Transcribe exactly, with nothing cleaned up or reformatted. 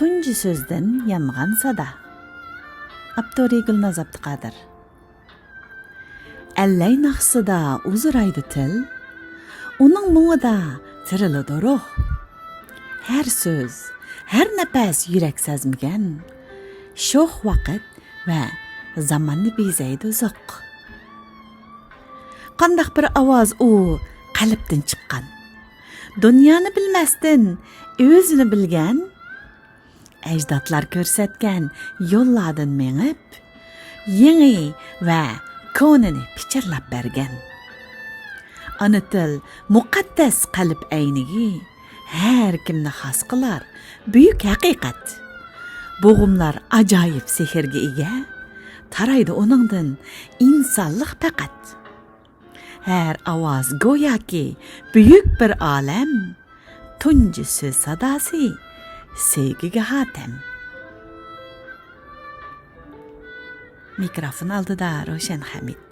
تۇنجى سۆزدىن يانغان سادا. ئاپتورى: گۈلناز ئابدۇقادىر. ئەللەي ناخشىسىدا ئۇزىرايدۇ تىل، ئۇنىڭ مۇڭىدا تىرىلىدۇ روھ. ھەر سۆز، ھەر نەپەس يۈرەك سەزمىگەن، شوخ ۋاقىت ۋە زاماننى بېزەيدۇ زوق. قانداق بىر ئاۋاز ئۇ، قەلبتىن چىققان، دۇنيانى بىلمەستىن ئۆزىنى بىلگەن، ئەجدادلار كۆرسەتكەن يوللاردىن مېڭىپ، يېڭى ۋە كونىنى پىچىرلاپ بەرگەن. ئانا تىل مۇقەددەس قەلب ئەينىكى، ھەر كىمنى خاس قىلار بۈيۈك ھەقىقەت. بوغۇملار ئاجايىپ سېھىرگە ئىگە، تارايدۇ ئۇنىڭدىن ئىنسانلىق پەقەت. ھەر ئاۋاز گوياكى بۈيۈك بىر ئالەم، تۇنجى سۆز ساداسى سۆيگۈگە ھاتەم. مىكروفون ئالدىدا روشەن خەمىت.